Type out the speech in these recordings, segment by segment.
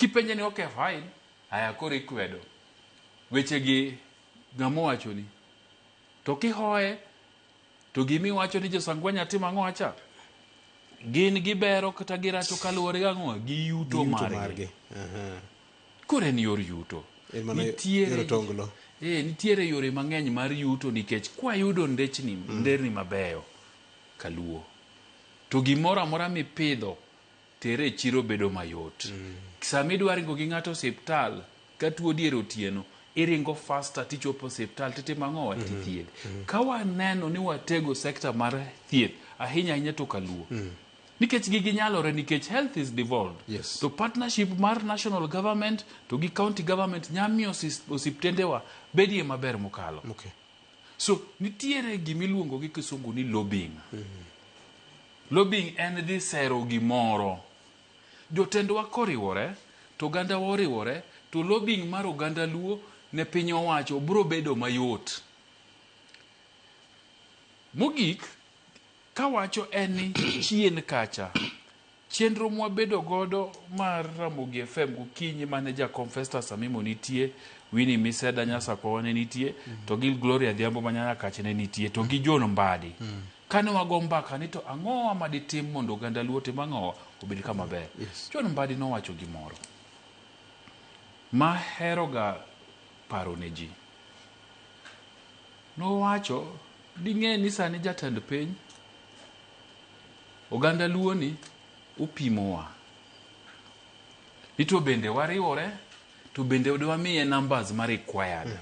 Kipenje ni okay fine, aya koro ikwedo. Wechegi ng'ama owachoni. To kihoye to gimiwacho ni josangwanya timo ang'o acha? Gin gibero kata giracho kaluwore gang'o? Gi yuto Yuto margi. margi. Aha. Koro en yor yuto. En mana yor otonglo. Nitiere yore mang'eny mar yuto nikech kwayudo ndechni, nderni mabeyo kaluo, to gimoro amora mipidho tere e chiro bedo mayot. Sama idwa ringo gi ng'ato osiptal ka tuo dier otieno, iringo faster tichopo osiptal titimo ang'owa tithiedhi. Ka waneno ni watego sekta mar thieth ahinya ahinya to kaluo. Nikech gigi nyalore nikech health is devolved. Yes. To partnership mar national government to gi county government nyamiyo osiptendewa bedie maber mokalo. Okay. So nitiere gimiluongo gi kisungu ni lobbying. Lobbying en dhi sero gimoro. Jotendwa koriwore to ogandawa oriwore to lobbying mar oganda Luo ne piny owacho biro bedo mayot. Mogik, kawacho en ni chien kacha chenro mwabedo godo mar Ramogi FM gokinyi mane jakom Festus Amimo nitie, Winnie Miseda Nyasakwawa ne nitie, to gi Gloria Adhiambo ma Nyanyakach ne nitie, to gi John Mbadi. Kane wago mbaka ni to ang'owa maditim mondo oganda Luo otim ang'owa obed kama ber. Yes. John Mbadi nowacho gimoro maheroga paro ne ji. Nowacho ding'e ni sani jatend piny oganda Luo ni opimowa. Ni to bende wariwore to bende dwamiye numbers ma required.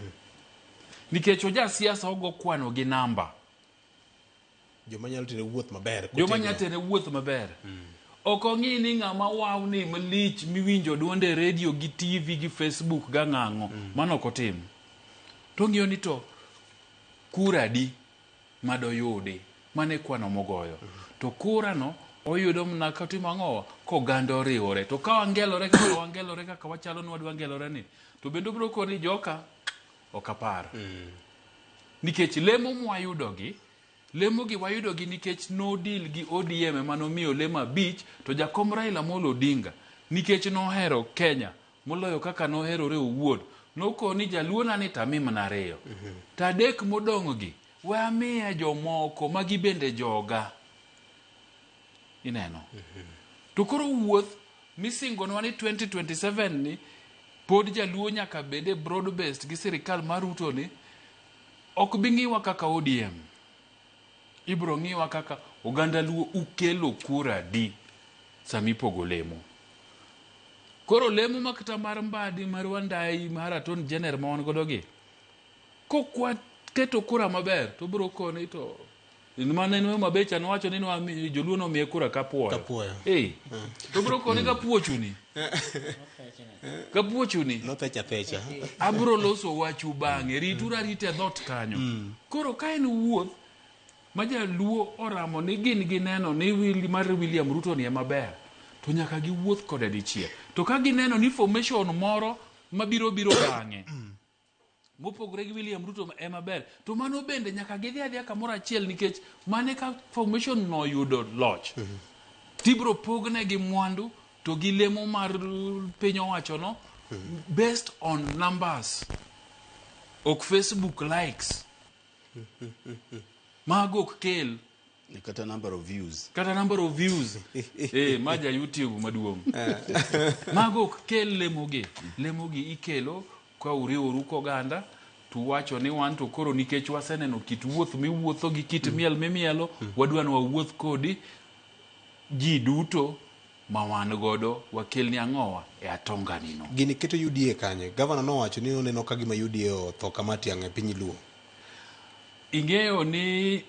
Nikech oja siasa ogo kwano gi namba. Joma nyalo tere wuoth maber. Joma nyalo tere wuoth maber. Ok ong'i ni ng'ama wawni malich miwinjo duonde e radio gi TV gi Facebook gang'ang'o. Mano ok otim. To ong'iyo ni to kura adi madoyudi. Mano e kwano mogoyo. To kura no oyudo mana kotimo ang'owa koganda oriwore. To ka wangelore kaka wangelore kaka wachalo ni wadwa ngelore ni to bende obiro koni joka ok apar. Nikech lemo mwayudogi lemo gi wayudogi nikech no deal gi ODM ema nomiyo lemo 5 to jakom Raila Amolo Odinga nikech nohero Kenya moloyo kaka noherore owuon nokoni jaluo na ni tami mana 2 to 3 modong' gi we amiya jomoko magi bende joga. Ineno. To koro wuoth misingonwa ni 2027 ni pod jaluo nyaka bede broad based gi sirikal mar Ruto ni ok bi ng'iwa kaka ODM. Ibro ng'iwa kaka oganda Luo ukelo kura di sama ipogo lemo. Koro lemo ma kata mar Mbadi, mar Wandayi, mar Attorney General ma wan godo gi, kokwa keto kura maber to bro koni to mane en mabecha nowacho ni nwami joluo nomiye kura kapuoyo. Kapuoyo. To bro koni kapuochuni. Kapuochuni. Nothecha thecha. Abro loso wachu bang'e, ritura arita e dhoot kanyo. Koro ka en wuoth ma jaluo oramo ni gin gineno ni mar William Ruto ni ema ber, to nyaka giwuoth kode dichiel. To ka gineno ni formation moro mabiro biro bang'e, mopogore gi William Ruto ema ber, to mano bende nyaka gidhi adhiya kamoro achiel nikech mane ka formation no oyudo loch, tibro pogne gi mwandu to gi lemo mar piny owacho no based on numbers, ok Facebook likes. Mago ok kel. Kata number of views. Kata number of views. Ma ja YouTube maduong'. Mago ok kel lemogi. Lemogi ikelo ka uriworu koganda to wacho ni wan to koro nikech waseneno kit wuoth miwuotho gi kit miel mimielo, wadwa ni wawuoth kodi ji duto ma wan godo wakelni ang'owa e atonga nino. Gini keto UDA kanye? Gavana nowacho ni oneno ka gima UDA otho kama tiang' e piny Luo. Ing'eyo ni